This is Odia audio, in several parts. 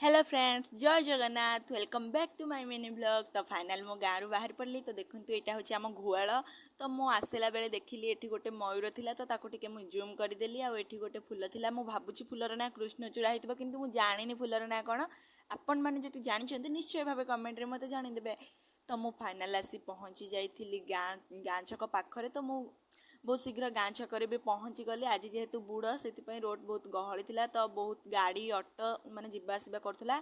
Hello friends, Jai Jagannath. Welcome back to my mini vlog. ତ ଫାଇନାଲ୍ ମୁଁ ଗାଁରୁ ବାହାରି ପଡ଼ିଲି। ତ ଦେଖନ୍ତୁ, ଏଇଟା ହେଉଛି ଆମ ଗୁହାଳ। ତ ମୁଁ ଆସିଲା ବେଳେ ଦେଖିଲି ଏଠି ଗୋଟେ ମୟୂର ଥିଲା, ତ ତାକୁ ଟିକେ ମୁଁ ଜୁମ୍ କରିଦେଲି। ଆଉ ଏଠି ଗୋଟେ ଫୁଲ ଥିଲା। ମୁଁ ଭାବୁଛି ଫୁଲର ନାଁ କୃଷ୍ଣଚୂଡ଼ା ହେଇଥିବ, କିନ୍ତୁ ମୁଁ ଜାଣିନି ଫୁଲର ନାଁ କ'ଣ। ଆପଣମାନେ ଯଦି ଜାଣିଛନ୍ତି, ନିଶ୍ଚୟ ଭାବେ କମେଣ୍ଟରେ ମୋତେ ଜଣାଇଦେବେ। ତ ମୁଁ ଫାଇନାଲ୍ ଆସି ପହଞ୍ଚି ଯାଇଥିଲି ଗାଁ ଛକ ପାଖରେ। ତ ମୁଁ ବହୁତ ଶୀଘ୍ର ଗାଁ ଛକରେ ବି ପହଞ୍ଚିଗଲି। ଆଜି ଯେହେତୁ ବୁଡ଼, ସେଥିପାଇଁ ରୋଡ଼ ବହୁତ ଗହଳି ଥିଲା। ତ ବହୁତ ଗାଡ଼ି, ଅଟୋ ମାନେ ଯିବା ଆସିବା କରୁଥିଲା।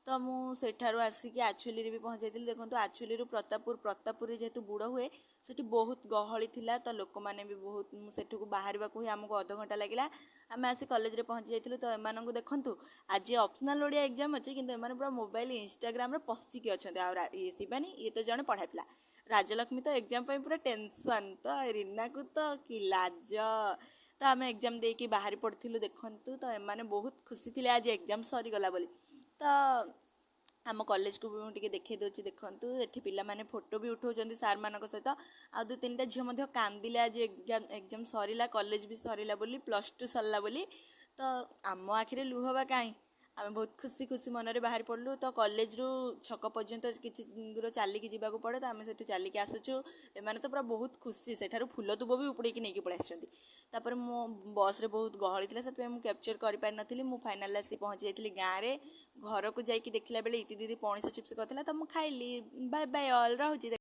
ତ ମୁଁ ସେଠାରୁ ଆସିକି ଆଛୁଲିରେ ବି ପହଞ୍ଚି ଯାଇଥିଲି। ଦେଖନ୍ତୁ, ଆଛୁଲିରୁ ପ୍ରତାପପୁର। ପ୍ରତାପପୁରରେ ଯେହେତୁ ବୁଡ଼ ହୁଏ, ସେଠି ବହୁତ ଗହଳି ଥିଲା। ତ ଲୋକମାନେ ବି ବହୁତ। ମୁଁ ସେଠୁକୁ ବାହାରିବାକୁ ହିଁ ଆମକୁ ଅଧଘଣ୍ଟା ଲାଗିଲା। ଆମେ ଆସି କଲେଜରେ ପହଞ୍ଚି ଯାଇଥିଲୁ। ତ ଏମାନଙ୍କୁ ଦେଖନ୍ତୁ, ଆଜି ଅପସନାଲ୍ ଓଡ଼ିଆ ଏକ୍ଜାମ୍ ଅଛି, କିନ୍ତୁ ଏମାନେ ପୁରା ମୋବାଇଲ, ଇନଷ୍ଟାଗ୍ରାମରେ ପଶିକି ଅଛନ୍ତି। ଆଉ ଇଏ ଶିବାନୀ, ଇଏ ତ ଜଣେ ପଢ଼ା ପିଲା। ରାଜଲକ୍ଷ୍ମୀ ତ ଏକ୍ଜାମ୍ ପାଇଁ ପୁରା ଟେନସନ୍। ତ ରୀନାକୁ ତ କି ଲାଜ। ତ ଆମେ ଏକ୍ଜାମ୍ ଦେଇକି ବାହାରି ପଡ଼ିଥିଲୁ। ଦେଖନ୍ତୁ, ତ ଏମାନେ ବହୁତ ଖୁସି ଥିଲେ ଆଜି ଏକ୍ଜାମ୍ ସରିଗଲା ବୋଲି। ତ ଆମ କଲେଜକୁ ବି ମୁଁ ଟିକେ ଦେଖେଇ ଦେଉଛି। ଦେଖନ୍ତୁ, ଏଠି ପିଲାମାନେ ଫଟୋ ବି ଉଠାଉଛନ୍ତି ସାର୍ମାନଙ୍କ ସହିତ। ଆଉ ଦୁଇ ତିନିଟା ଝିଅ ମଧ୍ୟ କାନ୍ଦିଲେ, ଆଜି ଏକ୍ଜାମ୍ ସରିଲା, କଲେଜ ବି ସରିଲା ବୋଲି, +2 ସରିଲା ବୋଲି। ତ ଆମ ଆଖିରେ ଲୁହ ବା କାହିଁ? ଆମେ ବହୁତ ଖୁସି ଖୁସି ମନରେ ବାହାରି ପଡ଼ିଲୁ। ତ କଲେଜରୁ ଛକ ପର୍ଯ୍ୟନ୍ତ କିଛି ଦୂର ଚାଲିକି ଯିବାକୁ ପଡ଼େ। ତ ଆମେ ସେଠୁ ଚାଲିକି ଆସୁଛୁ। ଏମାନେ ତ ପୁରା ବହୁତ ଖୁସି, ସେଠାରୁ ଫୁଲ ଦୁବ ବି ଉପଡ଼େଇକି ନେଇକି ପଳେଇ ଆସିଛନ୍ତି। ତାପରେ ମୁଁ ବସ୍ରେ ବହୁତ ଗହଳି ଥିଲା, ସେଥିପାଇଁ ମୁଁ କ୍ୟାପଚର୍ କରିପାରିନଥିଲି। ମୁଁ ଫାଇନାଲ୍ ଆସି ପହଞ୍ଚି ଯାଇଥିଲି ଗାଁରେ। ଘରକୁ ଯାଇକି ଦେଖିଲା ବେଳେ ଇତି ଦିଦି ପଣସ ଚିପ୍ସ କରିଥିଲା, ତ ମୁଁ ଖାଇଲି। ବାଏ ବାଏ ଅଲ୍, ରହୁଛି।